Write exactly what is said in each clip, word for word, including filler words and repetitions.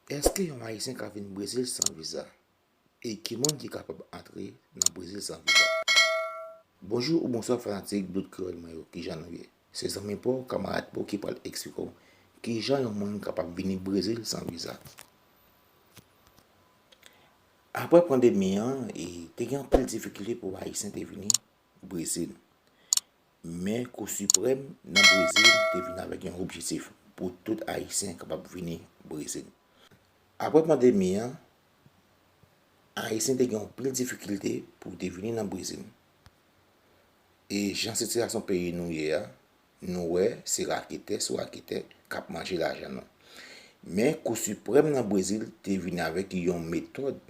Èske yon Ayisyen ka vin Brezil san viza? E ki moun ki kapab antre nan Brezil san viza? Bonjou ou bonswa fanatik Blood Kreyòl mwen yo, kijan nou ye? Se zanmi pa w, kamarad pa w ki pral eksplike w kijan yon moun kapab vini Brezil san viza. Apre pandemi an, e, te gen anpil difikilte pou Ayisyen te vini Brezil. Men Kou Siprèm nan Brezil te vin avèk yon objektif pou tout Ayisyen kapab vini Brezil. Apre pandemi an, Ayisyen te gen anpil difikilte pou te vini nan Brezil. E jan sitiyasyon peyi nou ye a, nou wè se raketè sou raketè k ap manje lajan nou. Men Kou Siprèm nan Brezil te vin avèk yon metòd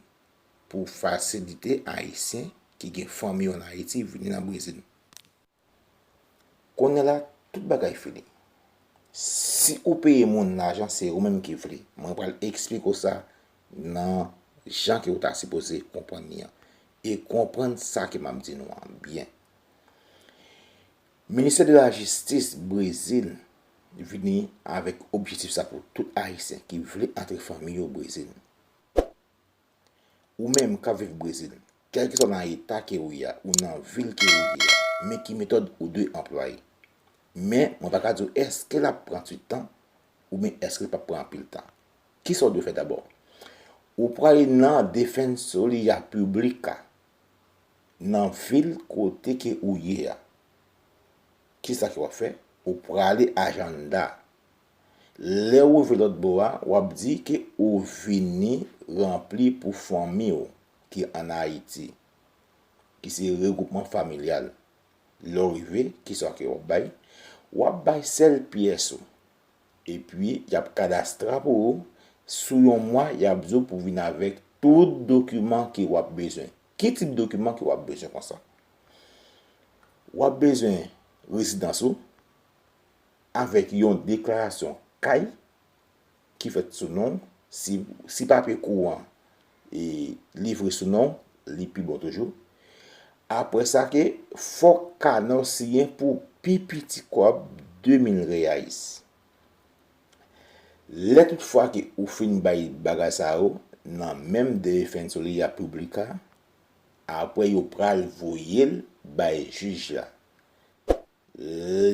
pou fasilite Ayisyen ki gen fanmi yo ann Ayiti vini nan Brezil. Kounye a la, tout bagay fini. Si ou peye moun lajan, se ou menm ki vle. Mwen pral eksplike w sa nan jan ke ou ta sipoze konprann li an. E konprann sa ke m ap di nou an byen. Ministè de la Jistis Brezil vini avèk objektif sa pou tout Ayisyen ki vle antre fanmi yo Brezil. Ou menm k ap viv Brezil, kèlkeswa nan eta ke ou ye a, ou nan vil ke ou ye a, men ki metòd ou dwe anplwaye. Men, mwen pa ka di w èske l ap pran ti tan, oubyen èske l p ap pran anpil tan. Kisa w dwe fè dabò? Ou prale nan Defensoria Pública, nan vil kote ke ou ye a. Kisa ke w ap fè? Ou prale ajanda. Lè w rive lòt bò a, w ap di ke ou vini ranpli pou fanmi w ki ann Ayiti, ki se regwoupman familyal. Lè w rive, kisa ke w ap bay? W ap bay sèl pyès ou. Epi, y ap kadastre pou ou. Sou yon mwa, y ap di w pou w vin avèk tout dokiman ke w ap bezwen. Ki tip dokiman ke w ap bezwen konsa? W ap bezwen rezidans ou, avèk yon deklarasyon kay ki fèt sou non w. Si, si papye kouran e livre sou non w, li pi bon toujou. Apre sa ke fòk kanè w siyen pou pi piti kòb de mil reais. Lè tout fwa ke ou fin bay bagay sa yo nan menm Defensoria Pública, apre yo pral voye l bay jij la.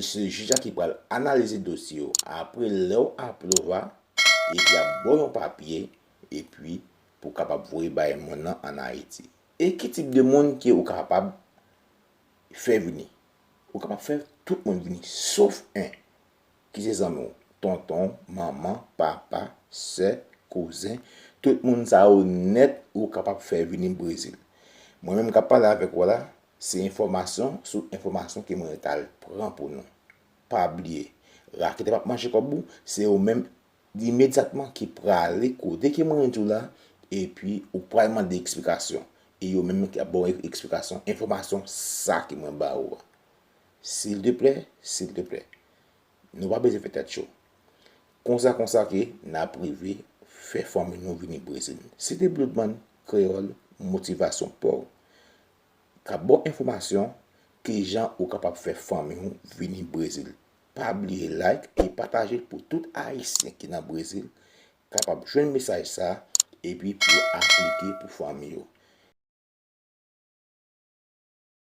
Se jij la ki pral analize dosye w. Apre lè w apwouve, epi y ap ba w yon papye, epi pou w kapab voye bay moun nan ann Ayiti. E ki tip de moun ke ou kapab fè vini? Ou kapab fè tout moun vini, sof en, ki se zanmi w, tonton, manman, papa, sè, kouzen, tout moun sa yo nèt ou kapab fè vini Brezil. Mwen menm k ap pale avèk ou la, se enfòmasyon sou enfòmasyon ke mwen t al pran pou nou. Pa bliye, raketè p ap manje kòb ou, se ou menm imedyatman ki prale kote ke mwen di w la, epi ou pral mande eksplikasyon. E yo menm ki ap ba w eksplikasyon, enfòmasyon sa ke mwen ba ou a. Silteplè, silteplè, nou pa bezwen fè tèt cho. Konsa, konsa ke n ap rive fè fanmi nou vini Brezil. Se te Bloodman Kreyòl, motivasyon pa w, k ap ba w enfòmasyon kijan ou kapab fè fanmi w vini Brezil. Pa bliye like e pataje l pou tout Ayisyen ki nan Brezil kapab jwenn mesaj sa a epi pou yo aplike pou fanmi yo.